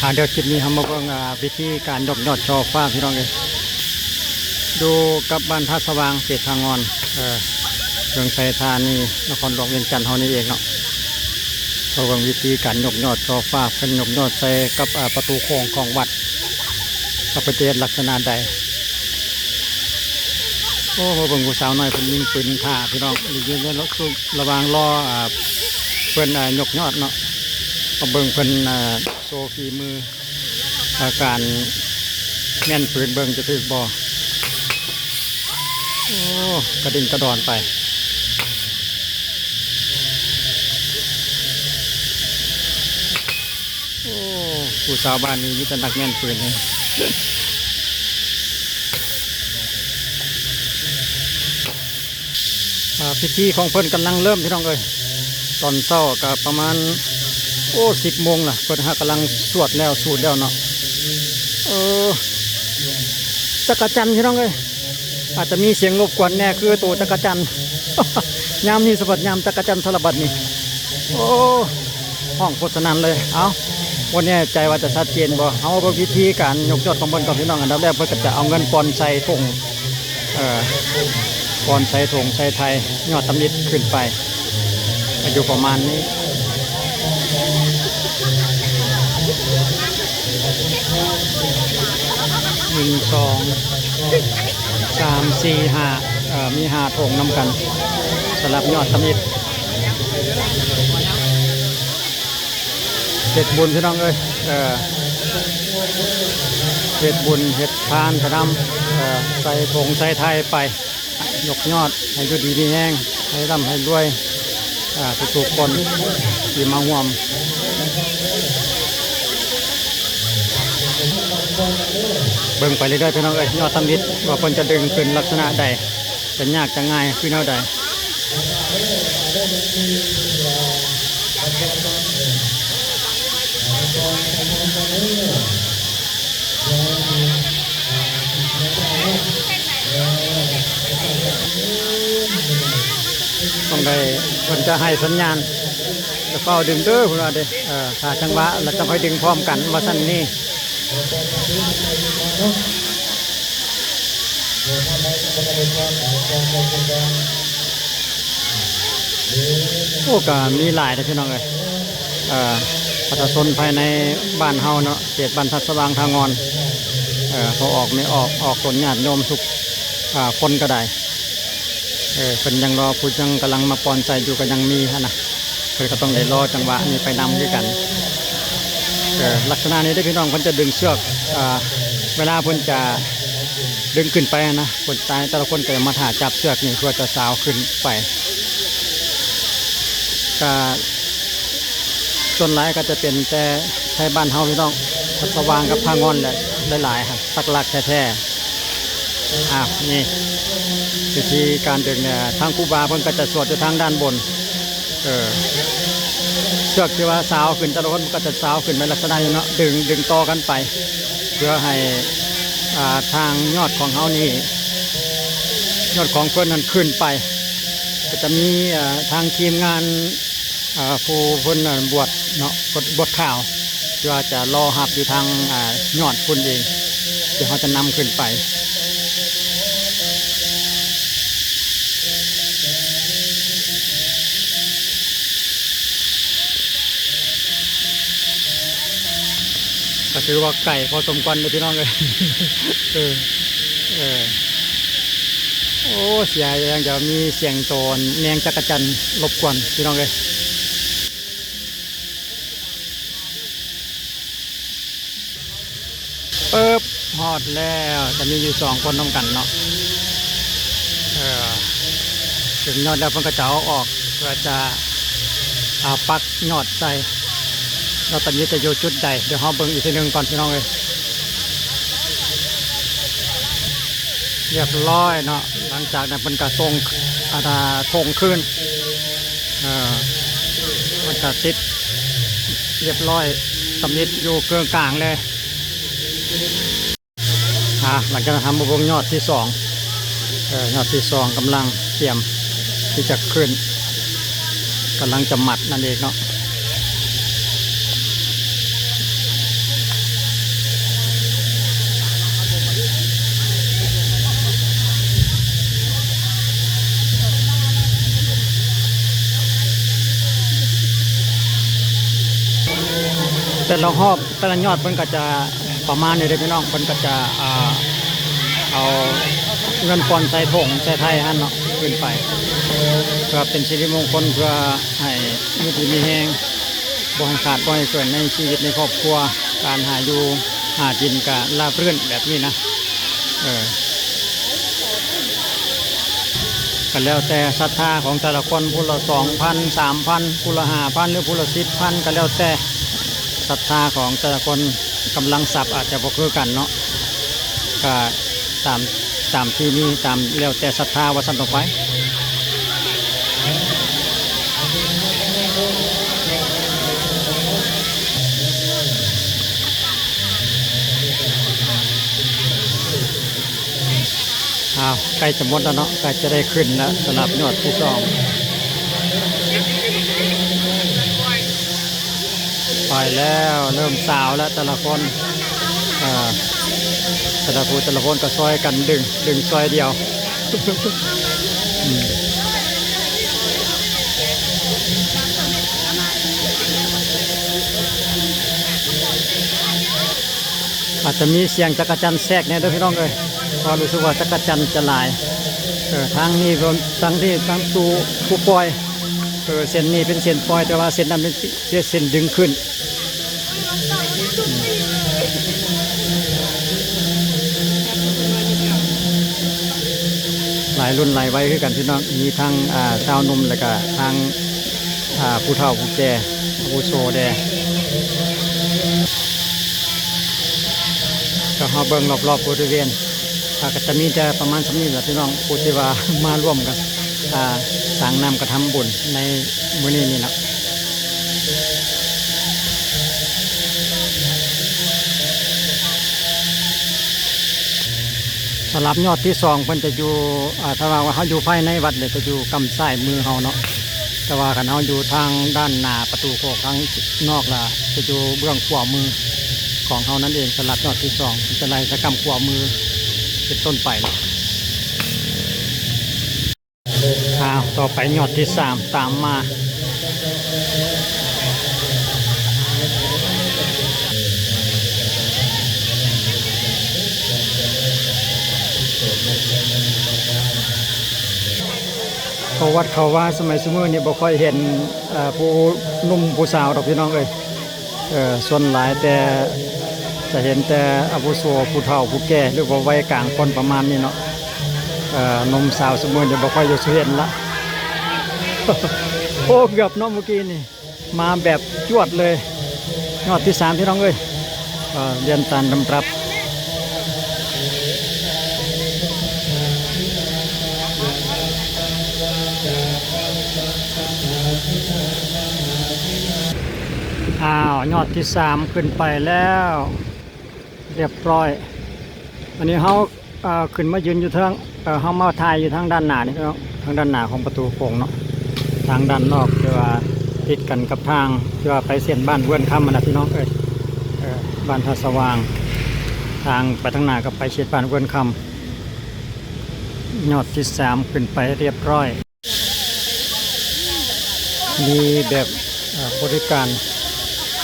ອ່າ ດຽວຄລິບນີ້ເຮົາມາເບິ່ງ ອ່າ ວິທີການຍົກຍອດຊ່ອຟ້າ ພີ່ນ້ອງເອີຍ ຢູ່ກັບບ້ານທ່າສະຫວ່າງ ເຂດທ່າງ່ອນ ເອີ ເມືອງໄຊທານີ ນະຄອນຫຼວງວຽງຈັນເຮົານີ້ເອງເນາະ. ມາເບິ່ງວິທີການຍົກຍອດຊ່ອຟ້າ ເພິ່ນຍົກຍອດໃສ່ກັບ ອ່າ ປະຕູໂຂງຂອງວັດ ວ່າເພິ່ນຈະເຮັດລັກສະນະໃດ. ໂອ້ ມາເບິ່ງຜູ້ສາວນ້ອຍເພິ່ນຍິງປືນຖ້າ ພີ່ນ້ອງ ຢູ່ໃນລະຫວ່າງລໍ ອ່າ ເພິ່ນ ອ່າ ຍົກຍອດເນາະ. ມາເບິ່ງເພິ່ນ ອ່າ ໂຊຝີມື ອ່າ ການແມ່ນປືນ ເບິ່ງຈະຖືກບໍ່. ໂອ້ ກະດິ່ນກະດອນໄປ. ໂອ້ ຜູ້ສາວບ້ານນີ້ມີແຕ່ນັກແມ່ນປືນເລີຍ. ອ່າ ພິທີຂອງເພິ່ນກຳລັງເລີ່ມ ພີ່ນ້ອງເອີຍ. ຕອນເຊົ້າກະປະມານ ໂອ້ ສິບໂມງລະ ເພິ່ນຫາກຳລັງສວດແລ້ວສູດແລ້ວເນາະ. ເອີ ຈັກກະຈັນ ພີ່ນ້ອງເອີຍ ອາດຈະມີສຽງລົບກວນແດ່ ຄືໂຕຈັກກະຈັນ. ຍາມນີ້ສະບັດຍາມຈັກກະຈັນສະລະບັດນີ້. ໂອ້ ຮ້ອງໂພດສະນັ້ນເລີຍ. ເອົ້າ ບໍ່ແນ່ໃຈວ່າຈະຊັດເຈນບໍ່. ເຮົາມາເບິ່ງວິທີການຍົກຍອດຂອງເພິ່ນກ່ອນ ພີ່ນ້ອງ. ອັນດັບແລກເພິ່ນກະຈະເອົາເງິນປ່ອນໃສ່ຖົງ ເອີ ກ່ອນໃສ່ຖົງໃສ່ໄຖ່ ຍອດທຳອິດຂຶ້ນໄປ ກະຢູ່ປະມານນີ້ ໜຶ່ງ ສອງ ສາມ ສີ່ ຫ້າ ເອີ ມີຫ້າຖົງນຳກັນ ສຳລັບຍອດທຳອິດ. ເຮັດບຸນ ພີ່ນ້ອງເອີຍ ເອີ ເຮັດບຸນເຮັດທານກະນຳ ເອີ ໃສ່ຖົງໃສ່ໄຖ່ໄປ ຍົກຍອດໃຫ້ຢູ່ດີມີແຮງ ໃຫ້ລ່ຳໃຫ້ລວຍ ອ່າ ທຸກໆຄົນທີ່ມາຮ່ວມ. ເບິ່ງໄປເລື້ອຍໆ ພີ່ນ້ອງເອີຍ ຍອດທຳອິດວ່າເພິ່ນຈະດຶງຂຶ້ນລັກສະນະໃດ ຈະຍາກຈະງ່າຍຄືແນວໃດ. ຕ້ອງໄດ້ ເພິ່ນຈະໃຫ້ສັນຍານ ຈະຟ້າວດຶງເດີ ເພິ່ນວ່າເດ້. ເອີ ຖ້າຈັງຫວະແລ້ວຈະຄ່ອຍດຶງພ້ອມກັນ ວ່າຊັ້ນນີ້. ໂອ້ ກະມີຫຼາຍເດ້ພີ່ນ້ອງເອີຍ ເອີ ປະຊາຊົນພາຍໃນບ້ານເຮົາເນາະ ເຂດບ້ານທັດສະຫວ່າງທ່າງ່ອນ ເອີ ພໍ່ອອກແມ່ອອກ ອອກຕົນຍາດໂຍມທຸກ ອ່າ ຄົນກະໄດ້ ເອີ ເພິ່ນຍັງລໍຜູ້ຍັງກຳລັງມາປ່ອນໃສ່ຢູ່ ກະຍັງມີຫັ້ນນະ. ເພິ່ນກະຕ້ອງໄດ້ລໍຈັງຫວະນີ້ໄປນຳຄືກັນ. ເອີ ລັກສະນະນີ້ເດ້ພີ່ນ້ອງ ເພິ່ນຈະດຶງເຊືອກ ອ່າ ເວລາເພິ່ນຈະດຶງຂຶ້ນໄປຫັ້ນນະ ຄົນຕາຍແຕ່ລະຄົນກະຈະມາຖ້າຈັບເຊືອກນີ້ ເພື່ອຈະສາວຂຶ້ນໄປ. ກະສ່ວນຫຼາຍກະຈະເປັນແຕ່ໄທບ້ານເຮົາພີ່ນ້ອງ ທັດສະຫວ່າງກັບທ່າງ່ອນແຫຼະ ຫຼາຍໆ ປັກຫຼັກແທ້ໆ. ອາ ນີ້ ວິທີການດຶງນີ້ ທາງຄູບາເພິ່ນກະຈະສວດຢູ່ທາງດ້ານບົນ ເອີ ເຊືອກທີ່ວ່າສາວຂຶ້ນ ແຕ່ລະຄົນກະຈະສາວຂຶ້ນເປັນລັກສະນະນີ້ເນາະ ດຶງ ດຶງຕໍ່ກັນໄປ ເພື່ອໃຫ້ ອ່າ ທາງຍອດຂອງເຮົານີ້ ຍອດຂອງເພິ່ນນັ້ນຂຶ້ນໄປ ກະຈະມີ ອ່າ ທາງທີມງານ ອ່າ ຜູ້ເພິ່ນ ອ່າ ບວດເນາະ ບວດ ບວດຂາວ ທີ່ວ່າຈະລໍຮັບຢູ່ທາງ ອ່າ ຍອດພຸ້ນເອງ ທີ່ເຮົາຈະນຳຂຶ້ນໄປ. ກະຖືວ່າໄກພໍສົມຄວນເດ້ພີ່ນ້ອງເອີຍ. ເອີ ເອີ ໂອ້ ເສຍແຮງ ຈະມີສຽງໂຕນແມງຈັກກະຈັນລົບກວນພີ່ນ້ອງເອີຍ. ປຶບ ຮອດແລ້ວ ຈະມີຢູ່ສອງຄົນນຳກັນເນາະ. ເອີ ເຖິງຍອດແລ້ວເພິ່ນກະຈະເອົາອອກ ເພື່ອຈະ ອ່າ ປັກຍອດໃສ່ ຍອດທຳອິດຈະຢູ່ຈຸດໃດ ດຽວເຮົາເບິ່ງອີກເທື່ອໜຶ່ງກ່ອນພີ່ນ້ອງເອີຍ. ລຽບຮ້ອຍເນາະ ຫຼັງຈາກນັ້ນເພິ່ນກະສົ່ງ ອັນນ່າ ຖົງຄືນ ເອີ ມັນກະຕິດລຽບຮ້ອຍ ທຳອິດຢູ່ເຄິ່ງກາງເລີຍ. ອ່າ ຫຼັງຈາກນັ້ນເຮົາມາເບິ່ງຍອດທີສອງ ເອີ ຍອດທີສອງກຳລັງກຽມທີ່ຈະຂຶ້ນ ກຳລັງຈະມັດນັ້ນເອງເນາະ. ແຕ່ລະຮອບ ແຕ່ລະຍອດເພິ່ນກໍຈະປະມານນີ້ເດ້ພີ່ນ້ອງ ເພິ່ນກໍຈະ ອ່າ ເອົາເງິນປ່ອນໃສ່ຖົງໃສ່ໄຖ່ຫັ້ນເນາະ ຂຶ້ນໄປ ເພື່ອເປັນສິລິມົງຄົນ ເພື່ອໃຫ້ຢູ່ດີມີແຮງ ບໍ່ໃຫ້ຂາດບໍ່ໃຫ້ເຂີນໃນຊີວິດໃນຄອບຄົວ ການຫາຢູ່ຫາກິນກໍລາບລື່ນແບບນີ້ນະ ເອີ ກໍແລ້ວແຕ່ສັດທາຂອງແຕ່ລະຄົນ ຜູ້ລະສອງພັນ ສາມພັນ ຜູ້ລະຫ້າພັນ ຫຼື ຜູ້ລະສິບພັນ ກໍແລ້ວແຕ່ສັດທາຂອງແຕ່ລະຄົນ ກຳລັງຊັບອາດຈະບໍ່ຄືກັນເນາະ ກໍຕາມ ຕາມທີ່ມີ ຕາມ ແລ້ວແຕ່ສັດທາວ່າຊັ້ນຕໍ່ໄປ. ອ້າວ ໃກ້ຈະໝົດແລ້ວເນາະ ໃກ້ຈະໄດ້ຂຶ້ນແລ້ວ ສຳລັບຍອດທີສອງ ໄປແລ້ວ ເລີ່ມສາວແລ້ວແຕ່ລະຄົນ ເອີ ແຕ່ລະຜູ້ແຕ່ລະຄົນກໍຊ່ອຍກັນດຶງ ດຶງຊ່ອຍດຽວ ອືມ ອາດຈະມີສຽງຈັກກະຈັນແຊກແດ່ເດີພີ່ນ້ອງເອີຍ ເພາະຮູ້ສຶກວ່າຈັກກະຈັນຈະຫຼາຍ ເອີ ທາງນີ້ ທາງນີ້ ທາງຕູ້ຜູ້ປ່ອຍ ເອີ ເສັ້ນນີ້ເປັນເສັ້ນປ່ອຍ ແຕ່ວ່າເສັ້ນນັ້ນເປັນເສັ້ນດຶງຂຶ້ນ ຫຼາຍລຸ້ນຫຼາຍໄວຄືກັນພີ່ນ້ອງ ມີທັງ ອ່າ ຊາວໜຸ່ມ ແລ້ວກະທັງ ອ່າ ຜູ້ເຖົ້າຜູ້ແກ່ ອາວຸໂສແດ່ ກໍເຮົາເບິ່ງລອບໆບໍລິເວນ ອ່າ ກໍຈະມີແຕ່ປະມານສ່ຳນີ້ແຫຼະພີ່ນ້ອງ ຜູ້ທີ່ວ່າມາຮ່ວມກັນ ອ່າ ສ້າງນ້ຳກະທຳບຸນໃນມື້ນີ້ນີ້ເນາະ. ສຳລັບຍອດທີສອງ ເພິ່ນຈະຢູ່ ອ່າ ຖ້າວ່າເຮົາຢູ່ພາຍໃນວັດນີ້ ຈະຢູ່ກ້ຳຊ້າຍມືເຮົາເນາະ ແຕ່ວ່າຄັນເຮົາຢູ່ທາງດ້ານໜ້າປະຕູໂຂງ ທາງນອກລະ ຈະຢູ່ເບື້ອງຂວາມືຂອງເຮົານັ້ນເອງ. ສຳລັບຍອດທີສອງ ຈະໄລ່ຈາກກ້ຳຂວາມືເປັນຕົ້ນໄປ. ອ້າວ ຕໍ່ໄປຍອດທີສາມຕາມມາ. ເຂົ້າວັດເຂົ້າວາສະໄໝຊຸມື້ນີ້ບໍ່ຄ່ອຍເຫັນ ເອີ ຜູ້ໜຸ່ມຜູ້ສາວດອກພີ່ນ້ອງເອີຍ. ເອີ ສ່ວນຫຼາຍແຕ່ຈະເຫັນແຕ່ອາວຸໂສ ຜູ້ເຖົ້າຜູ້ແກ່ ຫຼືວ່າໄວກາງຄົນປະມານນີ້ເນາະ. ເອີ ໜຸ່ມສາວຊຸມື້ນີ້ບໍ່ຄ່ອຍຢູ່ສຸເຫັນລະ. ໂອ້ ເກືອບເນາະມື້ກີ້ນີ້ ມາແບບຈວດເລີຍ. ຍອດທີສາມພີ່ນ້ອງເອີຍ ເອີ ລຽນຕາມລຳດັບ. ອ້າວ ຍອດທີສາມຂຶ້ນໄປແລ້ວ ຮຽບຮ້ອຍ. ອັນນີ້ເຮົາ ເອີ ຂຶ້ນມາຢືນຢູ່ເທິງ ເອີ ເຮົາມາຖ່າຍຢູ່ທາງດ້ານໜ້ານີ້ເນາະ ທາງດ້ານໜ້າຂອງປະຕູໂຂງເນາະ ທາງດ້ານນອກທີ່ວ່າຕິດກັນກັບທາງທີ່ວ່າໄປເສັ້ນບ້ານເວື່ອນຄຳຫັ້ນນະພີ່ນ້ອງເອີຍ ເອີ ບ້ານທ່າສະຫວ່າງ ທາງໄປທາງໜ້າກໍໄປເຂດບ້ານເວື່ອນຄຳ. ຍອດທີສາມຂຶ້ນໄປຮຽບຮ້ອຍ. ມີແບບ ເອີ ບໍລິການ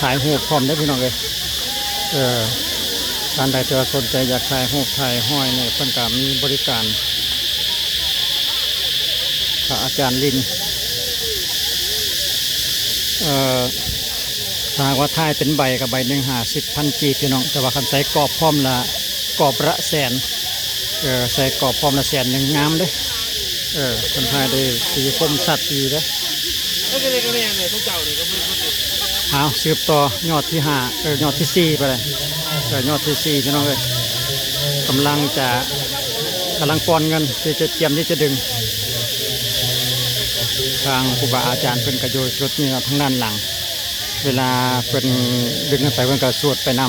ຖ່າຍຮູບພ້ອມເດ້ພີ່ນ້ອງເອີຍ. ເອີ ທ່ານໃດທີ່ວ່າສົນໃຈຢາກຖ່າຍຮູບຖ່າຍຮອຍນີ້ ເພິ່ນກໍມີບໍລິການ. ພະອາຈານລິນ ເອີ ຖ້າຫາກວ່າຖ່າຍເປັນໃບກໍໃບໜຶ່ງຫ້າສິບພັນກີບພີ່ນ້ອງ ແຕ່ວ່າຄັນໃສ່ກອບພ້ອມລະ ກອບລະແສນ ເອີ ໃສ່ກອບພ້ອມລະແສນໜຶ່ງ ງາມເດ້. ເອີ ເພິ່ນຖ່າຍໄດ້ສີຄົມຊັດດີເດ້. ເອົາ ສືບຕໍ່ຍອດທີຫ້າ ເອີ ຍອດທີສີ່ໄປເລີຍ. ເອີ ຍອດທີສີ່ພີ່ນ້ອງເອີຍ ກຳລັງຈະ ກຳລັງປ່ອນເງິນທີ່ຈະ ກຽມທີ່ຈະດຶງ. ທາງຄູບາອາຈານເພິ່ນກໍຢູ່ຈຸດນີ້ເນາະ ທາງດ້ານຫຼັງ. ເວລາເພິ່ນດຶງຂຶ້ນໄປ ເພິ່ນກໍສວດໄປນຳ.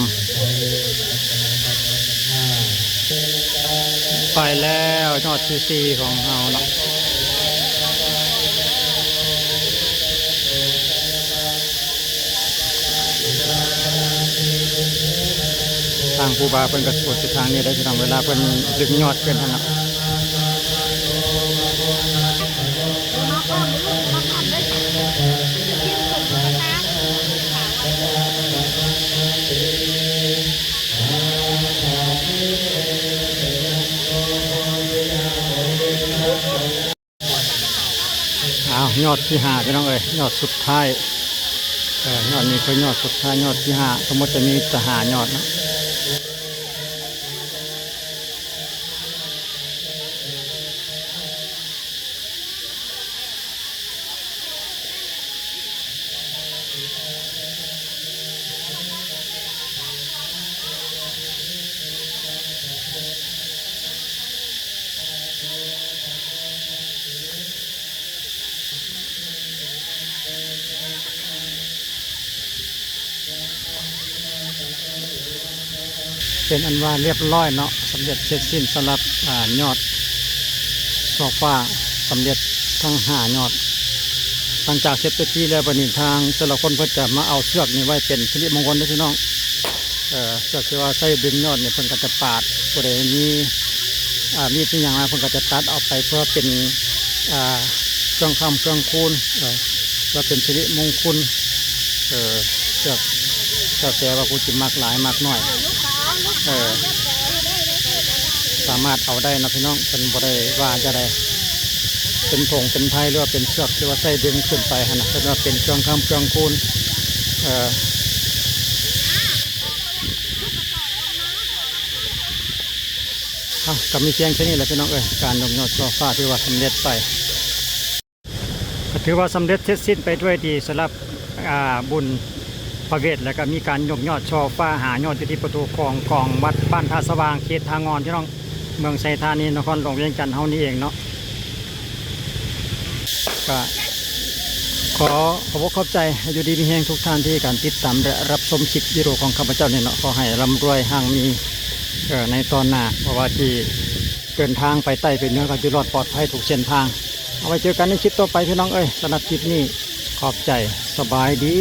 ໄປແລ້ວຍອດທີສີ່ຂອງເຮົາເນາະ. ທາງຄູບາເພິ່ນກໍສວດຢູ່ທາງນີ້ເດ້ພີ່ນ້ອງ ເວລາເພິ່ນດຶງຍອດຂຶ້ນຫັ້ນເນາະ. ຍອດທີຫ້າ ພີ່ນ້ອງເອີຍ ຍອດສຸດທ້າຍ. ເອີ ຍອດນີ້ຄືຍອດສຸດທ້າຍ ຍອດທີຫ້າ ທັງໝົດຈະມີແຕ່ຫ້າຍອດເນາະ. ເປັນອັນວ່າລຽບລ້ອຍເນາະ ສຳເລັດເສັດສິ້ນສຳລັບ ອາ ຍອດໂຊຟາ ສຳເລັດທັງຫ້າຍອດ. ຫຼັງຈາກເສັດພິທີແລ້ວ ບັດນີ້ທາງແຕ່ລະຄົນເພິ່ນຈະມາເອົາເຊືອກນີ້ໄວ້ເປັນສິລິມົງຄົນເດີພີ່ນ້ອງ. ເອີ ເຊືອກທີ່ວ່າໃຊ້ດຶງຍອດນີ້ ເພິ່ນກໍຈະປາດ ຜູ້ໃດມີ ອາ ມີດມີຫຍັງມາ ເພິ່ນກໍຈະຕັດເອົາໄປເພື່ອເປັນ ອາ ເຄື່ອງຄ້ຳເຄື່ອງຄູນ ເອີ ເພື່ອເປັນສິລິມົງຄຸນ. ເອີ ເຊືອກ ແລ້ວແຕ່ວ່າຜູ້ຊິມັກຫຼາຍມັກໜ້ອຍ ເອີ ສາມາດເອົາໄດ້ເນາະພີ່ນ້ອງ ເພິ່ນບໍ່ໄດ້ວ່າຈັ່ງໃດ. ເປັນຖົງເປັນໄພ ຫຼືວ່າເປັນເຊືອກທີ່ວ່າໃຊ້ດຶງຂຶ້ນໄປຫັ້ນນະ ເພິ່ນວ່າເປັນເຄື່ອງຄ້ຳເຄື່ອງຄູນ. ເອີ ເອົາ ກໍມີພຽງແຄ່ນີ້ແຫຼະພີ່ນ້ອງເອີຍ ການຍົກຍອດໂຊຟາທີ່ວ່າສຳເລັດໄປ ກໍຖືວ່າສຳເລັດເສັດສິ້ນໄປດ້ວຍດີ ສຳລັບ ອາ ບຸນພະເວດ ແລ້ວກໍມີການຍົກຍອດໂຊຟາຫ້າຍອດ ຢູ່ທີ່ປະຕູຂອງກອງວັດບ້ານທ່າສະຫວ່າງ ເຂດທ່າງ່ອນ ພີ່ນ້ອງ ເມືອງໄຊທານີ ນະຄອນຫຼວງວຽງຈັນເຮົານີ້ເອງເນາະ. ກໍ ຂໍຂອບອົກຂອບໃຈ ໃຫ້ຢູ່ດີມີແຮງທຸກທ່ານທີ່ການຕິດຕາມ ແລະ ຮັບຊົມຄລິບວິດີໂອຂອງຂ້າພະເຈົ້ານີ້ເນາະ. ຂໍໃຫ້ລ່ຳລວຍຮັ່ງມີ ເອີ ໃນຕອນໜ້າ ບໍ່ວ່າຊິເດີນທາງໄປໃຕ້ໄປເໜືອ ກໍຢູ່ລອດປອດໄພທຸກເສັ້ນທາງ. ເອົາໄວ້ເຈີກັນໃນຄລິບຕໍ່ໄປພີ່ນ້ອງເອີຍ. ສຳລັບຄລິບນີ້ ຂອບໃຈ ສະບາຍດີ.